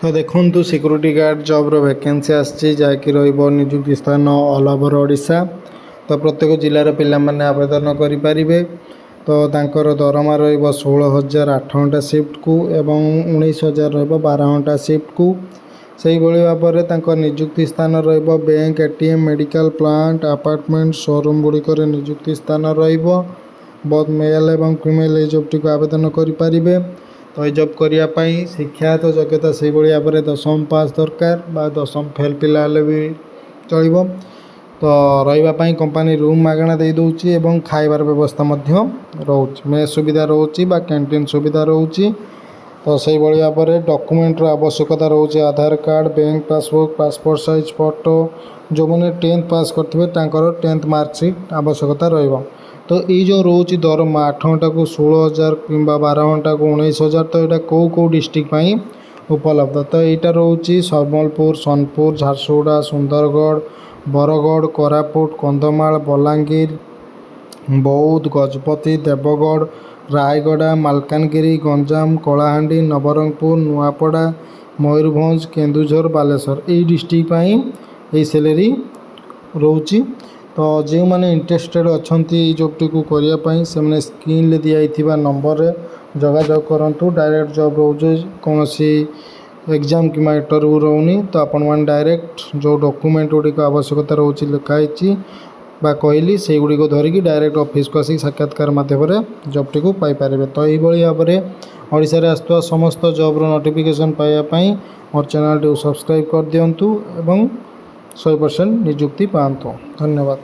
ତ ଦେଖନ୍ତୁ, security guard ଜବ୍ର vacancy ଆସିଛି, ଯାହାକି ରହିବ ନିଯୁକ୍ତି ସ୍ଥାନ ଅଲ୍ ଓଭର୍ ଓଡ଼ିଶା। ତ ପ୍ରତ୍ୟେକ ଜିଲ୍ଲାର ପିଲାମାନେ ଆବେଦନ କରିପାରିବେ। ତ ତାଙ୍କର ଦରମା ରହିବ 16,000 8 ଘଣ୍ଟା ସିଫ୍ଟକୁ ଏବଂ 19,000 ରହିବ 12 ଘଣ୍ଟା ସିଫ୍ଟକୁ। ସେଇଭଳି ଭାବରେ ତାଙ୍କ ନିଯୁକ୍ତି ସ୍ଥାନ ରହିବ bank, ATM, medical plant, apartment, showroom ଗୁଡ଼ିକରେ ନିଯୁକ୍ତି ସ୍ଥାନ ରହିବ। ବୋଥ୍ ମେଲ୍ ଏବଂ ଫିମେଲ୍ ଏଇ ଜବ୍ଟିକୁ ଆବେଦନ କରିପାରିବେ। ତ ଏଇ ଜବ୍ କରିବା ପାଇଁ ଶିକ୍ଷାଗତ ଯୋଗ୍ୟତା ସେଇଭଳି ଭାବରେ 10ମ ପାସ୍ ଦରକାର ବା 10ମ ଫେଲ୍ ପିଲା ହେଲେ ବି ଚଳିବ। ତ ରହିବା ପାଇଁ କମ୍ପାନୀ ରୁମ୍ ମାଗଣା ଦେଇ ଦେଉଛି ଏବଂ ଖାଇବାର ବ୍ୟବସ୍ଥା ମଧ୍ୟ ରହୁଛି। ମେସ୍ ସୁବିଧା ରହୁଛି ବା କ୍ୟାଣ୍ଟିନ୍ ସୁବିଧା ରହୁଛି। ତ ସେଇଭଳି ଭାବରେ ଡକୁମେଣ୍ଟର ଆବଶ୍ୟକତା ରହୁଛି ଆଧାର card, bank passbook, passport size photo। ଯେଉଁମାନେ 10th pass କରିଥିବେ, ତାଙ୍କର 10th marksheet ଆବଶ୍ୟକତା ରହିବ। ତ ଏଇ ଯେଉଁ ରହୁଛି ଦରମା 8 ଘଣ୍ଟାକୁ 16,000 କିମ୍ବା 12 ଘଣ୍ଟାକୁ 19,000, ତ ଏଇଟା କେଉଁ କେଉଁ ଡିଷ୍ଟ୍ରିକ୍ଟ ପାଇଁ ଉପଲବ୍ଧ? ତ ଏଇଟା ରହୁଛି ସମ୍ବଲପୁର, ସୋନପୁର, ଝାରସୁଗୁଡ଼ା, ସୁନ୍ଦରଗଡ଼, ବରଗଡ଼, କୋରାପୁଟ, କନ୍ଧମାଳ, ବଲାଙ୍ଗୀର, ବୌଦ୍ଧ, ଗଜପତି, ଦେବଗଡ଼, ରାୟଗଡ଼ା, ମାଲକାନଗିରି, ଗଞ୍ଜାମ, କଳାହାଣ୍ଡି, ନବରଙ୍ଗପୁର, ନୂଆପଡ଼ା, ମୟୂରଭଞ୍ଜ, କେନ୍ଦୁଝର, ବାଲେଶ୍ୱର, ଏଇ ଡିଷ୍ଟ୍ରିକ୍ଟ ପାଇଁ ଏଇ ସ୍ୟାଲେରୀ ରହୁଛି। ତ ଯେଉଁମାନେ ଇଣ୍ଟରେଷ୍ଟେଡ଼୍ ଅଛନ୍ତି ଏଇ ଜବ୍ଟିକୁ କରିବା ପାଇଁ, ସେମାନେ ସ୍କ୍ରିନ୍ରେ ଦିଆଯାଇଥିବା ନମ୍ବରରେ ଯୋଗାଯୋଗ କରନ୍ତୁ। ଡାଇରେକ୍ଟ ଜବ୍ ରହୁଛି, କୌଣସି ଏକ୍ଜାମ୍ କିମ୍ବା ଇଣ୍ଟରଭ୍ୟୁ ରହୁନି। ତ ଆପଣମାନେ ଡାଇରେକ୍ଟ ଯେଉଁ ଡକୁମେଣ୍ଟ ଗୁଡ଼ିକ ଆବଶ୍ୟକତା ରହୁଛି, ଲେଖା ହେଇଛି ବା କହିଲି, ସେଇଗୁଡ଼ିକ ଧରିକି ଡାଇରେକ୍ଟ ଅଫିସକୁ ଆସିକି ସାକ୍ଷାତକାର ମାଧ୍ୟମରେ ଜବ୍ଟିକୁ ପାଇପାରିବେ। ତ ଏଇଭଳି ଭାବରେ ଓଡ଼ିଶାରେ ଆସୁଥିବା ସମସ୍ତ ଜବ୍ର ନୋଟିଫିକେସନ୍ ପାଇବା ପାଇଁ ମୋର ଚ୍ୟାନେଲ୍ଟିକୁ ସବସ୍କ୍ରାଇବ୍ କରିଦିଅନ୍ତୁ ଏବଂ 100% ନିଯୁକ୍ତି ପାଆନ୍ତୁ। ଧନ୍ୟବାଦ।